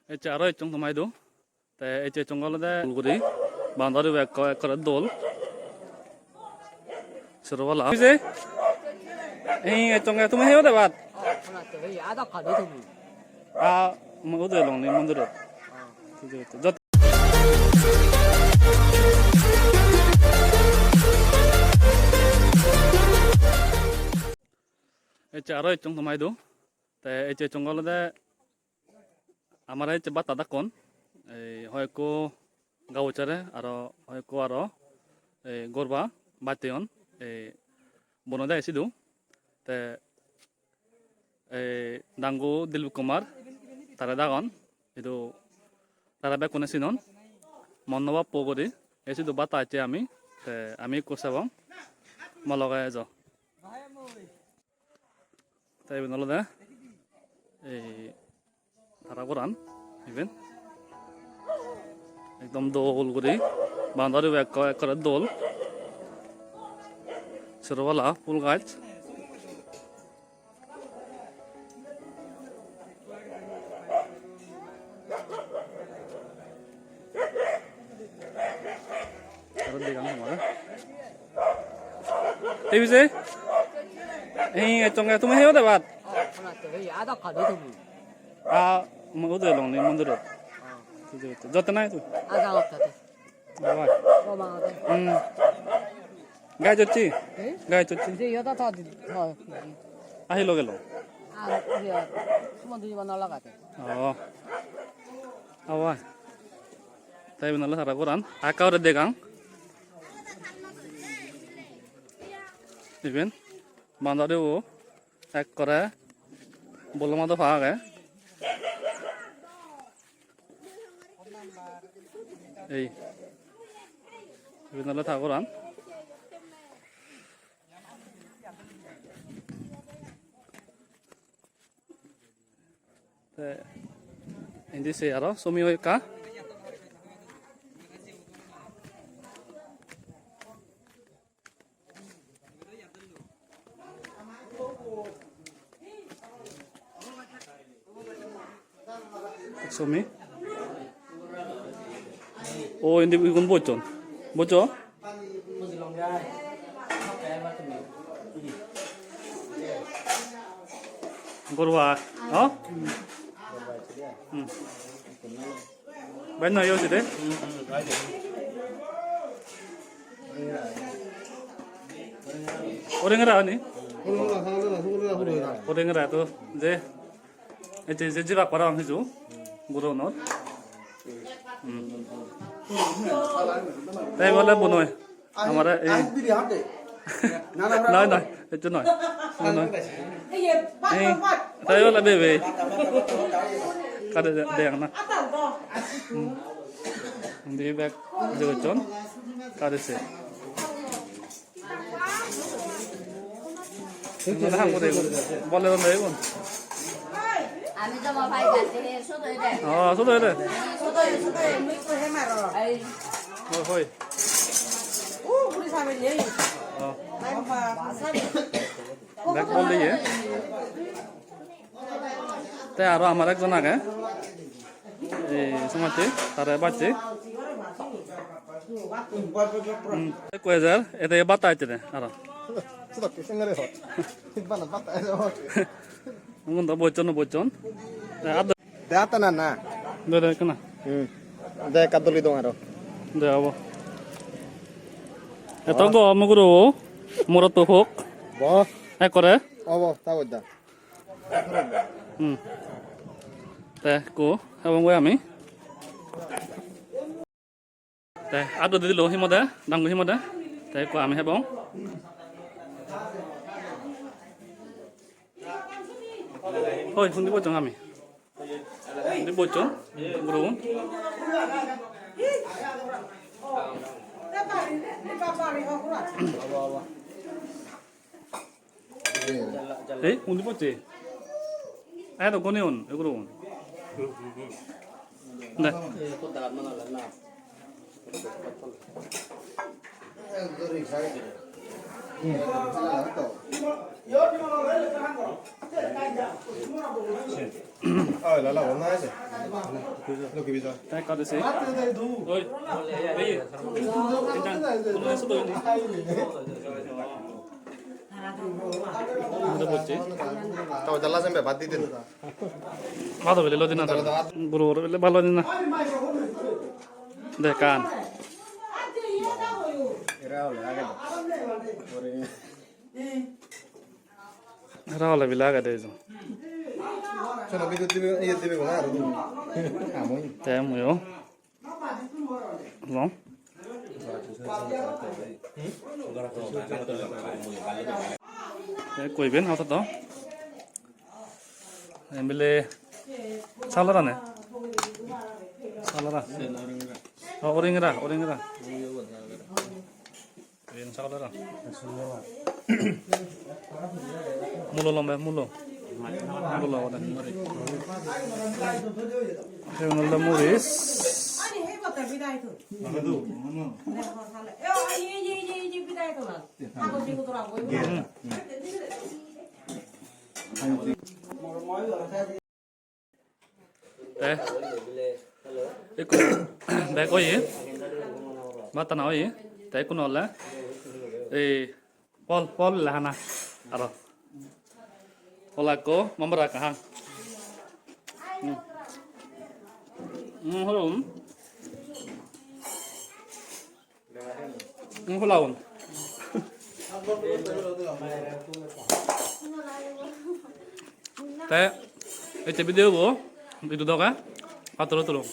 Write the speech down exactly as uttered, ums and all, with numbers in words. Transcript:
Ecche aro ecchong toma idu. Te ecche ecchong olode dol guri. Boundary bo ekko ekkore dol. Sero palla. Pije? Ei ecchonge tumi heyo de bat? Ah, mo udu elong ni mondirot. Jot- Ecche aro ecchong toma idu. Te ecche ecchong olode amare ecche batta dakkon. Ei hoyekko gabujjare aro hoyekko aro ei gorba batteyon. Ei bono dagi sidu. Te ei dangu Dilip Kumar tare dagon. Idu tara bekkune sinon. Mon no bappo guri. Ei sidu batta ecche ami. Te ami ekku sebong. Mo loge ejo. Te iben olode ei tara goran iben. Ekdom dol guri boundary bo ekko ekkore dol. Sero palla phul gaj. Aro degang tomare. Ei pije? Ei, ecchonge tumi heyo de bat? Ah, mo udu elong ni mondirot. Jotte nai tu? Aja otte. Baba. Hmm. Gai jotti? Eh? Gai jotti? Je yoda ta di. Ahilo gelo? Ah, iya. Cuma di mana lagate. Oh. Awa. Te iben ole tara goran. Ekka guri degang. Iben boundary bo ekkore boloma do pa age. Ei. Iben ole tara goran. Te indi se aro somi oi ekka. Somi. O, indi igun bojjon. Bojjo? Gorba, no? Hmm. Bai no, yo side. Orengara ni? Orengara to je. Ecche, je jibak parapang hiju, guro unor. Hmm. Te ibe ole bonoi. Amare ei. Noi, noi, ecche noi. Noi, noi. Ei, te ibe ole bebe. Kade de-, degong na. Hmm. Indi bek je gocchon. Kade se. Bolero noi igun. Ami joma pai gacche, he, sudo ede. Oh, sudo ede. Sudo ede, sudo ede, mui ko he maro. Ai. Hoi, hoi. U, guri sabe le. Oh. Ai, ba, ba, sabe. Bek bol diye. Te aro amar ekjon age. Ei somajje, tare bacche. Hmm. Ekko ejer, ete bata ecche de, aro. Sudak ke sengare hot. Bana bata ecche hot. Ungun do bojjon, bojjon. Te adda. De ata na na. De, de, ekkana. Hmm. De ekka doli dong aro. De, obo. Eto go, muguro, morot to hok. Bo. Ekkore. Obo, ta bojda. Hmm. Te ekku hebong goi ami. Te ado didilo himode, dangu himode. Te ekku ami hebong. Hoi, hundi bojjong ami? Hundi bojjong? Gurun. Ei, undi pocche. Ai, do goni on, eguro on. De. Te ekka desi. Oi, ei, entan, kono esu to ni. Mui to bocche. Tao jala sembe bad di din. Bado bele lo dina. Guru guru bele balo dina. Dekan. Era ole bila agede ijo. Cholo, video dibe, iye dibe gona aro. Amoi. Te muiyo. Long. Te koi ben hoto to. Emile salara ne? Salara. Oh, oringra, oringra. Iyen sagor aro. Mulo lombe, mulo. Mulo lombe. Iyen olode muris. Hmm. Te ikko bek oye, bhat hana oye, te ikko ole ei phol, phol le hana aro. Hola ekko, mambara ekka hang. Hmm. Hmm, holom. Ang pulaun. Te ecche video bo idu doge patro tulung.